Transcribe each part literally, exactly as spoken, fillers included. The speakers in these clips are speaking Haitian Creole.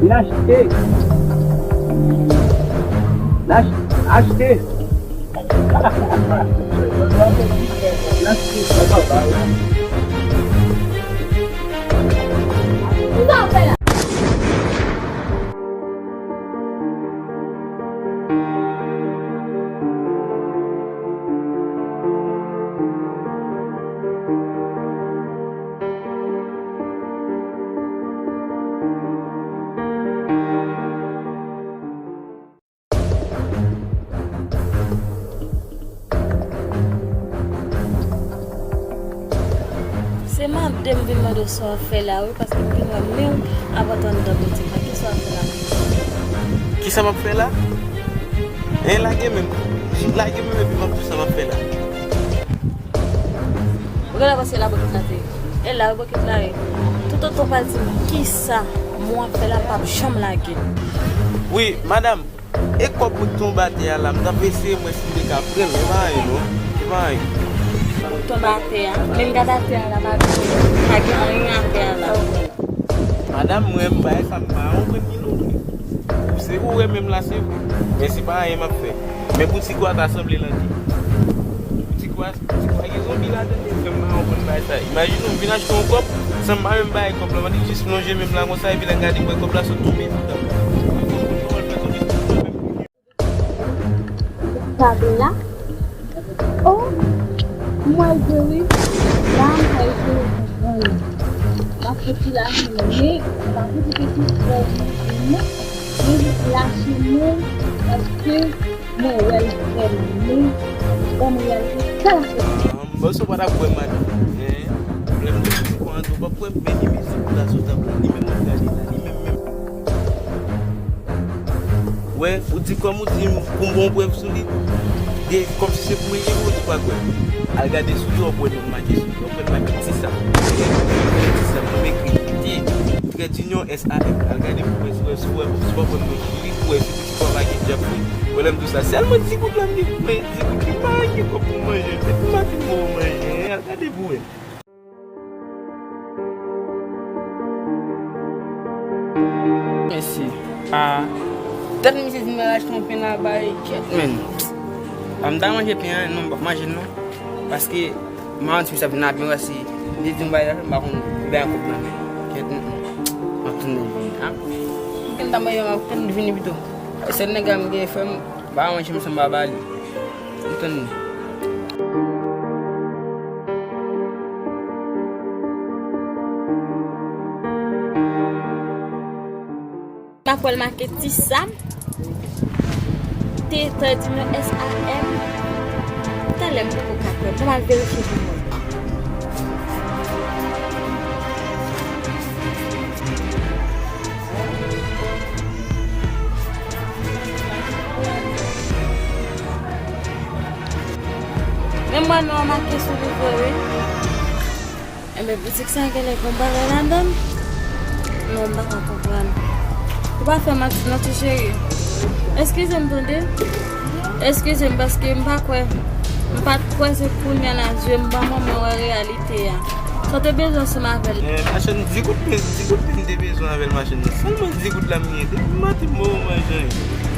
N achte. N ach-, achte. Se mande m vin mande w sa w ap fè la wi, paske m vin wè men w ap antre anndan boutik la. Kisa w ap fè la? Kisa m ap fè la? En, lage men m. Lage men m epi m ap di w sa m ap fè la. Ou genlè panse la bokit la te ye. E la wi bokit la ye. Toutotan w pa di m kisa mwen ap fè la, m p ap janm lage. Wi, madanm, e kòb ou tonbe atè a la, m t ap eseye m wè si m te ka pran l, men pa anyen non. Se pa anyen. Ou tonbe atè a? Men m gade atè a la, pa gen, pa gen anyen atè a la. Madanm, mwen, m bay sa, m pa konprann li non plis. Se ou renmen m la, se vre. Men se pa anyen m ap fè. Men boutik ou a ta sanble lande. Boutik ou a, boutik ou a gen zonbi ladan l, frè m, m pa konprann bagay sa. Imajine w, m vin achte yon kòb, san m pa menm bay kòb la, m annik jis lonje men m la konsa, epi lè m gade m wè kòb la sot tonbe sou tab la. Mwen konn kòman l fè tonbe sou tab la. Tab la? Oh, m wè l vre wi. La m pa rive konprann. M ap fè ti lache mwen, men m pa pou di ke tout frè m vini, men m lache mwen, paske mwen wè l vrèman, men ban m reyalize sa l ap fè. Bon, se w pa t ap kwè m, madanm. Hein? Lè m di w ti kò an tou, w p ap kwè m, men li mete bout la sou tab la, li menm w ap gade la, li menm menm. Wè, ou di kòm ou di m pou m ba w prèv sou li. De, kòmsi se pou mwen li ye, ou di pa kwè. Al gade sou li, w ap wè non m make sou li. W ap wè l make ti sam. Ti sam, non m ekri T, trèt dinyon, S A M. Al gade pou wè si w wè, si w wè, si w pa kwè m non, li pou wè si boutik ou a pa gen djab vre. Wè lè m di w sa, sèlman ti gout la m gen pou mwen, ti gout li pa gen kòb pou manje. Se pou maten m ba w manje, al gade pou wè. Mèsi. Ah, tèt misye di m al achte yon pen la bay, kèt, men. Ah, m ta manje pen an, non, m p ap manje l, non. Paske, m a yon ti misye ap vin la, men wè si li di m bay la, m pa konn li bay yon kòb nan men. Kèt, mm, mm. M ap tann li vini. Ah, m ta manje, m ap tann li vini pito. Sèl nèg la m gen, frè m, pa manje m san m pa ba li. M tann li. M ap wè l make Ti Sam, T, trèt dinyon, S A M. Talè m poko ka kwè. Ban m al verifye pou mwen. Men m wè non an make sou li vre wi. Enben, boutik sa a genlè gon bagay ladan l? Non, m pa ka konprann. Ou pa fè manti non, ti cheri. Eskize m tande. Eskize m paske m pa kwè. M pa t kwè se kounye a la zye m ban mwen, mwen wè reyalite a. Sa w te bezwen ansanm avè l? Eh, machann, di goud pen, di goud pen m te bezwen avè l, machann nan. Sèlman di goud la m gen. Depi maten m ba w manje.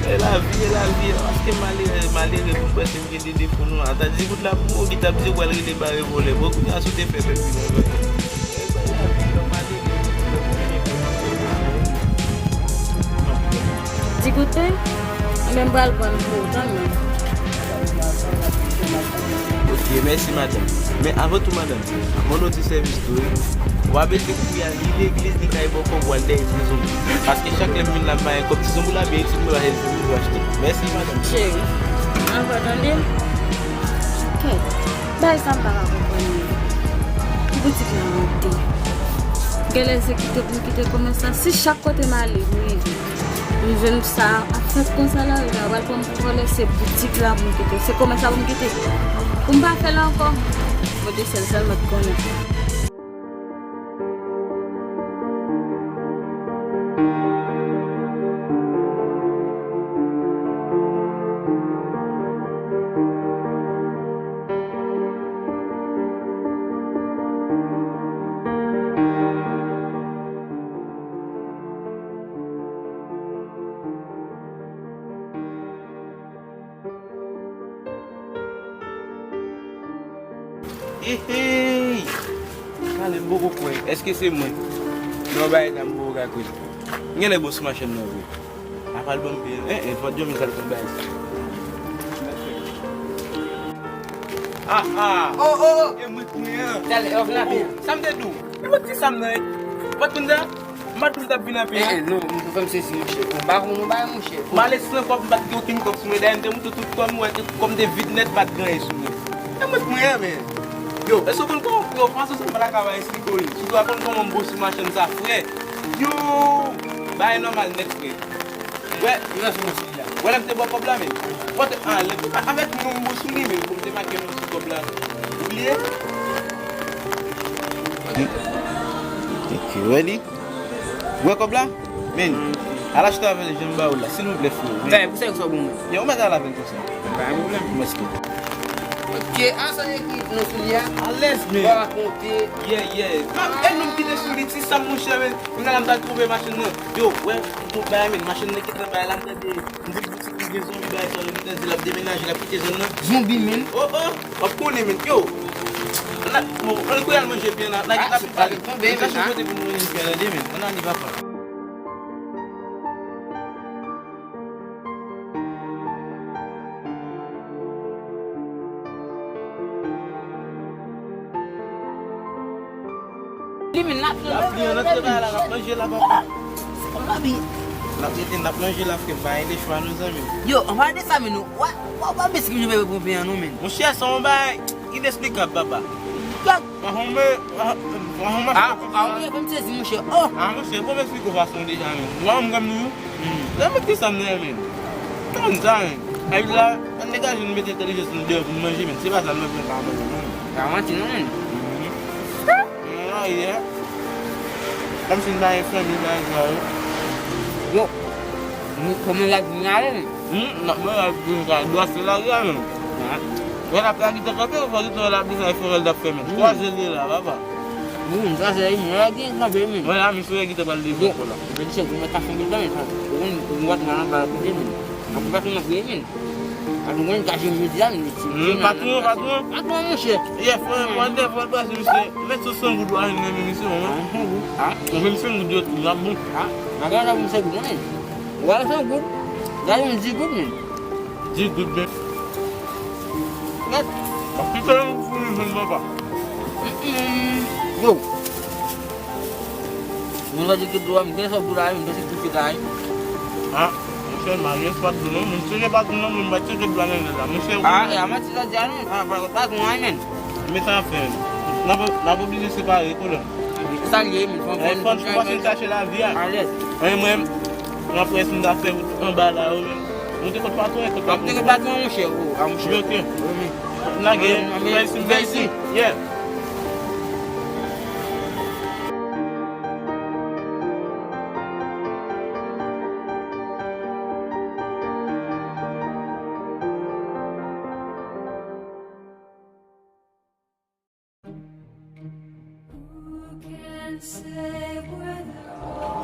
E lavi, e lavi, paske malere, malere pou m panse m gen de defo non. Ata di goud la pou ou ki t ap di ou pral rele bare vòlè. Bon, kounye a si w te fè pèp vin anvan. Di goute, men m pral pran pou ou tanmen. Ok, mèsi madanm. Men avan tou madanm, mande yon ti sèvis tou wi. W ap ede kounye a, li legliz, li kay bò kòb, w al dèyè ti zonbi. Paske chak lè m vin la, m pa gen kòb, ti zonbi la byen itil, mwen pa gen ti zonbi pou achte. Mèsi madanm. Cheri, anvan tande. Kèt, bagay sa m pa ka konprann li. Ki boutik la monte? Genlè se kite pou m kite komès la. Si chak kote m ale, m rive, m jwenn sa ap fèt konsa lari la, yo pral pran m pou vòlè, se boutik la pou m kite, se komès la pou m kite. Pou m pa fè l ankò. Bondye sèl, sèl mèt konnen. Ehey! Talè m poko kwè. Èske se mwen? Non, bagay sa m poko ka kwè. M genlè bon sou machann nan vre. Apa l ban m peye? Eh, eh, fò Djòmi sa l konn bagay sa. Ah, ah! Oh, oh, oh! E mwen k mwen an. Talè, w ap lape. Sa m te di w? E mwen k di sa m nan, eh. Patwon sa? M pa t di w m t ap vin apre a. Eh, eh, non, m fè m sezi, monchè. Bon, m pa konn yon bagay, monchè. M ale san kòb, m pa t gen okenn kòb sou mwen. Dayè, m te montre tout kò m, ou wè, tout kò m te vid nèt, pa t gen anyen sou mwen. E mwen k mwen an, men. Yo, èske w konn kòman, yo, fason sa m pa ta ka bay esplike w li. Sitou a konn kòman m bon sou machann sa, frè. Yo, bagay nòmal nèt, frè. Wè, wè lè m te ba w kòb la, men. Pote, ah, lè, a, avèk non m sou li, men, pou m te make non sou kòb la. Ou bliye? Ok, wè li. Wè kòb la? Men, al achte avè l jan m ba ou la, silvouplè, frè. Men. Gade, pou sa yo sa bon, men. Yo, ou mèt al avè l konsa. Pa gen pwoblèm. Mèsi. Ok, a sa yo ekri non sou li a? Alèz, men. Pa rakonte. Yeah, yeah. E non m kite sou li, ti sa, monchè, men. Mwen la m t al twouve machann nan. Yo, wè, m twouve bagay, men. Machann nan kite nan bagay la, m tande. M di boutik li gen zonbi bagay sa yo, li te di l ap demenaje, l ap kite zòn nan. Zonbi, men. Oh, oh, w ap konnen, men. Yo. Ann al, bon, ann kouri al manje byen la. N a gen n ap ale. N a chache kote pou nou manje byen la, men. Ann ale, papa. Li menm, l ap, l ap li antre bay la, l ap manje la, papa. Se kòm l ap li. L ap rete, l ap manje la, frè m, pa gen de chwa non, zanmi m. Yo, anpale de sa, men nou, w a, w a, w a mesi ki jwe pou pen an non, men. Monchè, se yon bagay inesplikab, papa. Gad. Anhan, men, anhan, anhan, ah, ah, ou fè m sezi, monchè. Oh. Ah, monchè, bon, m eksplike w fason deja, men. Ou pa konn kòm nou. Hmm. Nan mete sa m nan men. Konn sa, men. Epi la, ann degaje nou mete entèlijans nou deyò pou nou manje, men. Se pa sa nou fè pa manje, non. Pa manti, non, men. Mhm. Ah, yeah. Kòmsi n pa gen fanmi, pa gen sa, yo. Yo. Nou, kòman la di n ale, men? Hmm, n ap manje ak grenn sa, dwa se lari a, men. Ah. Wè, l ap lage tan kanpe, ou fò di tou, l ap bezwen fè l t ap fè, men. Hmm. Twa zè li la, papa. Wi, m trase li, men lè gen kanpe, men. Wè, la, men sou lè gen tan pral leve ankò la. Yo, men se gwo mwen ka fè men, men sa. Ou konn, ou konn wè nan la kote, men. An pou pa fè nan priye, men. An nou konn kache mezi la, men. Hmm, patwon, patwon. Patwon, monchè. Yeah, frè, mwen de fwa l pase, misye. Met sou san goud, ou a jwenn nan men misye, mwen. Ah, san goud. Ah. Ou jwenn san goud, yo, tou, l ap bon. Ah, nan gade la, misye, goumen. Ou a san goud. Gade yon di goud, men. Di goud, men. Nèt. Ap kite yon pou yon jwenn papa. Mm-mm. Yo. Moun pa di ke dlo a, m gen sa pou la, m gen se tout ki ta. Ah, monchè, m a gen espas dlo non. Moun se gen patwon nan, moun pa tcheke dlo a nan la. Monchè, ah, e a manti sa di a non. Ah, pa, patwon a, men. Men sa ap fè. N ap, n ap oblije separe tou la. Sa l ye, men fò n, eh, fò n, fò n chache lavi a. Alèz. Mwen, mwen, nan près m ta fè wout anba la, yo, men. Nou te kot patwon, e kot patwon. Te kot patwon, monchè, oh, ah, monchè. Ok. Wi, men. N lage, men, men, men, men, yeah.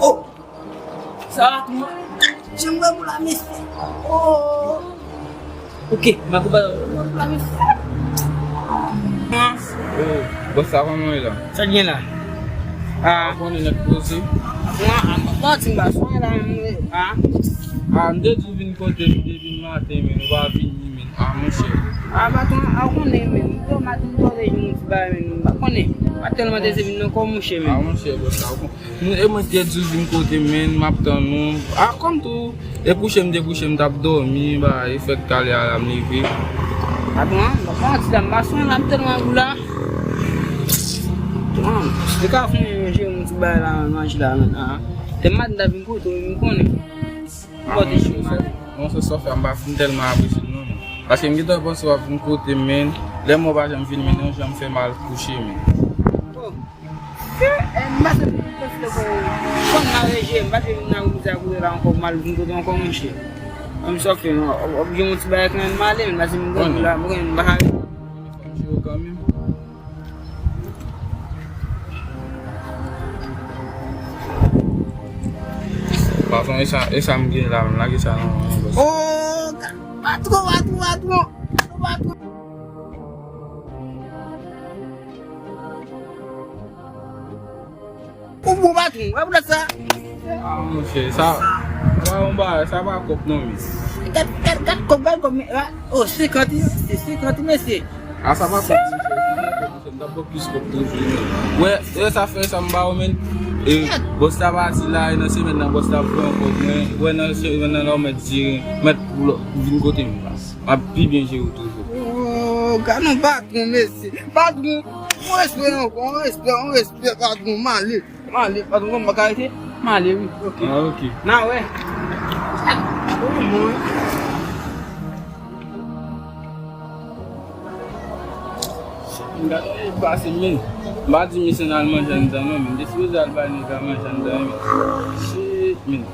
Oh! Sa va, kouman? Jan m wè w la, mesye. Oh! Ok, m a konprann. Wè w la, mesye. Oh, bòs, sa kòman w ye la? Sa k gen la? Ah. Ou konnen nèg poze. Mwen, ah, mwen, mwen, ti m pa swen la, mwen. Ah. Ah, m te di w vin kote m depi maten, men ou pa vini, men. Ah, monchè. Ah, patwon, a, ou konnen, men, m te maten, m te jwenn yon ti bagay, men, m pa konnen. M pa tèlman te vin nan kò, monchè, men. Ah, monchè, bòs, sa, ou kon-, e mwen te di w vin kote m, men, m ap tann ou. Ah, kòm tou, e kouche m te kouche, m t ap dòmi, ba, e fèk talè a la m leve. Patwon, m pa manti la, m pa swen la, m tèlman gou la. Patwon, se ka fè yon jere yon ti bagay la, manje la, men, ah. Te maten, m ta vin kote w, m konnen. Ah, monchè, sa, monchè, sa w fè a, m pa fin tèlman apresye l non, men. Paske m gentan panse w ap vin kote m, men lè m wè w pa janm vini, men yon jan m fè mal kouche, men. Oh. Ke, eh, m pase pou mwen fle pou ou. Konn m a reje, m pa te vin nan wout sa kote la ankò, m al vin kote ankò, monchè. Menm sa w fè, non, w ap gen yon ti bagay kanmenm, m ale, men paske m gen la, m pa ka. Patwon, e sa, e sa m gen la, m lage sa nan men w, bòs. Oh, patwon, patwon, patwon. Patwon, patwon. Bon patron, wè pou sa. Ah, monchè, sa, sa pa yon bagay, sa pa kòb non, men. Gad, gad, gad kòb, gad kòb, men, ah, oh, senkant, se senkant, mesye. Ah, sa pa kòb, monchè, m t ap ba w plis kòb toujou, men. Wè, wè sa fè sa m ba w, men. E, bòs la pati la, e nan semèn nan, bòs la ap fè yon kòb, men. Wè, nan semèn nan, la, w mèt jere, mèt pou lò, vin kote m la. M ap pi byen jere w toujou. Oh, gad yon patron, mesye. Patron, yon respè ankò, yon respè, yon respè, patron, m ale. M ale, patron, m pa ka rete. M ale, wi. Ok. Ah, ok. N a wè. Oh, mwen. M gade pase, men. M pa di misye n al manje anndan, non, men. M te sipoze al bay nèg la manje anndan, men. Shit, men.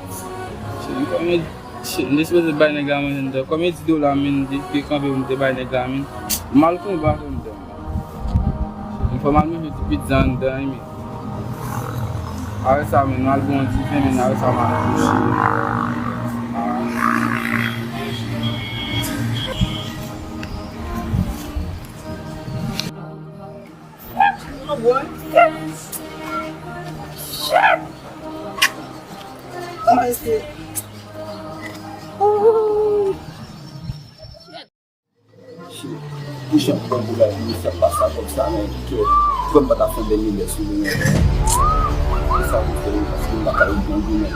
Shit, m kòmedi. Shit, m te sipoze bay nèg la manje anndan. Kòmedi dola, men, m te, te kanpe pou m te bay nèg la, men. M al konba anndan. M fè m al manje ti pizza anndan, men. Apre sa, men, m al bwè yon ti fen, men, apre sa, m al kouche. Ah. Shit! Kòman eske... Shit. Pou jan m pran pou la vi, sa pa sa kòb sa, men, ke frè m pa ta fè dènye lè sou li, men. Pou sa, pou fè, paske m pa ka ret nan goumen.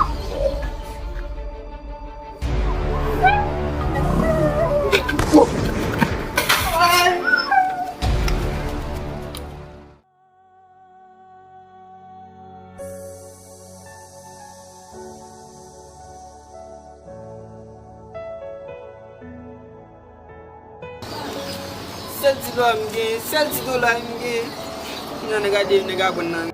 Sèl ti dola m gen, sèl ti dola m gen. Kounya nèg a de, nèg a pran nan